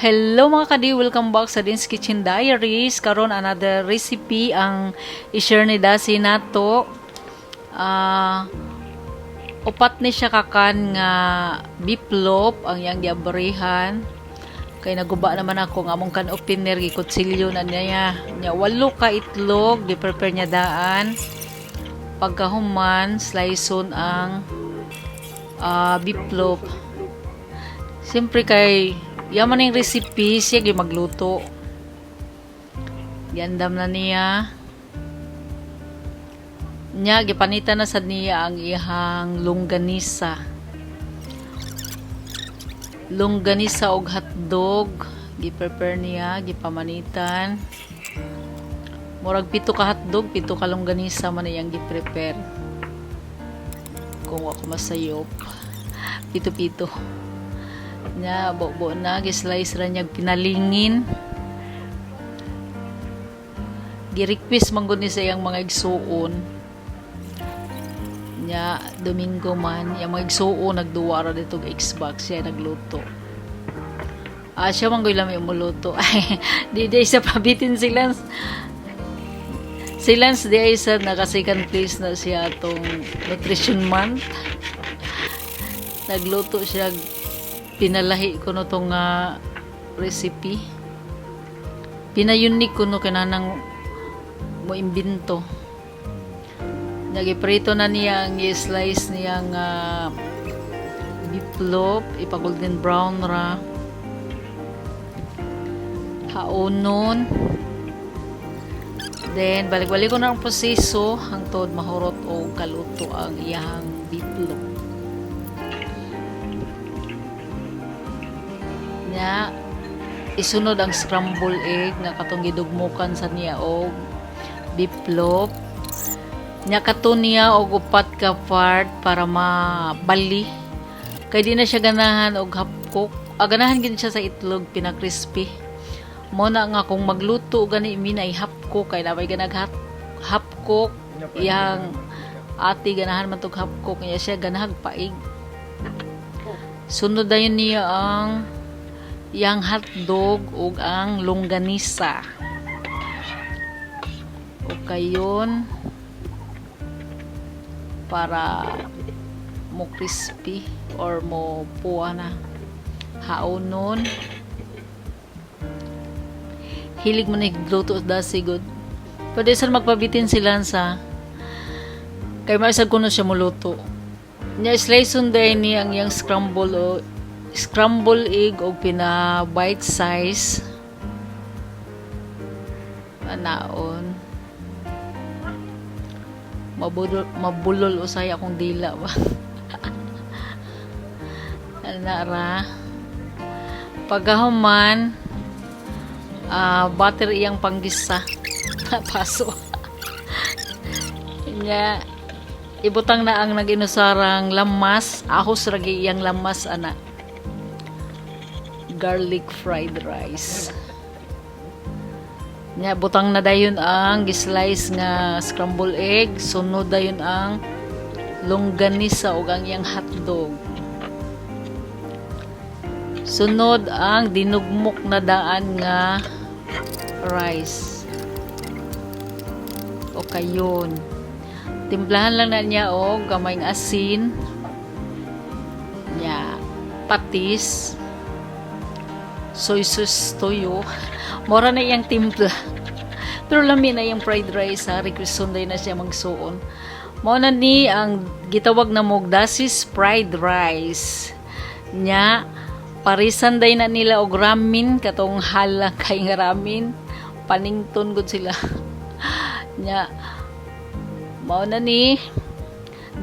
Hello, mga kadi, welcome back sa Din's Kitchen Diaries. Karon, another recipe ang i-share ni Dasi nato. Upat ni siya ka-can nga beef loaf ang iyang giabarihan. Kay naguba naman ako nga among can opener, gikutsilyo na niya. Nya walo ka itlog gi-prepare niya daan. Pagkahuman, slice ang beef loaf. Siyempre kay yaman yung recipe, siya gyud magluto. Giandam na niya. Nya gipanitan na sad niya ang iyang longganisa. Longganisa og hotdog gi-prepare niya, gipamanitan. Murag 7 ka hotdog, 7 ka longganisa man iyang gi-prepare. Kung ako masayop. Pito-pito. Nya bo na, gi-slice ra niya pinalingin. Gi-request man gud ni sa iyang mga igsuon. Nya Domingo man, iyang mga igsuon nagduwa ra dito og Xbox, siya nagluto. Ah, siya man gud lami moluto. Di di sa pabitin si Lance. Si Lance di ay sa naka second place na siya atong nutrition month. Nagluto siya, pinalahi ko no tong recipe. Pina-unique ko no kinanang mo imbento. Nagiprito na niya ang i-slice niyang beef loaf, ipa golden brown ra. Haonon. Then, balik-balik ko na ang proseso hangtod mahurot o kaluto ang iyang beef loaf. Nya, isunod ang scramble egg nga katong gidugmukan sa niya og beef loaf. Nya kato niya og upat ka part para mabali. Kay di na siya ganahan og half cook. Ah, ganahan gid siya sa itlog pina-crispy. Mo na nga kung magluto gani mi na half cook kay nabay ganag half cook, iyang ate ganahan man tog half cook, niya siya ganahag paig. Sunod dayon niya ang iyang hotdog ug ang longganisa. O kayon para mo crispy or mo puwa na, haonon. Hilig mo na igluto da sigod. Pwede sa magpabitin sila sa kay maisag kuno siya muluto. Nya slice day ni ang iyang scramble o scramble egg og pina bite size. Anaon. Mabulol, mabulol usay akong dila ba. Ana ra. Pagkahuman, butter iyang panggisa. Paso. Nya ibutang na ang nag-inusarang lamas, ahos ragi iyang lamas ana. Garlic fried rice. Nya butang na dayon ang gislice nga scramble egg, sunod dayon ang longganisa ug ang iyang hotdog. Sunod ang dinugmok na daan nga rice. O kayon. Timplahan lang na niya og gamay nga asin. Nya patis. Soy sauce, toyo. Mora na iyang timpla. Pero lami na iyang fried rice ha. Request sunday na siya magsuon. Mao na ni ang gitawag na mog Dasis fried rice. Nya parisan day na nila og ramen, katong hala kay nga ramen. Panington gud sila. Nya mao na ni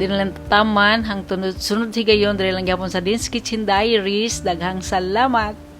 di na lang tataman hangtod sunod higayon, diri lang gyapon sa Din's Kitchen Diaries. Daghang salamat.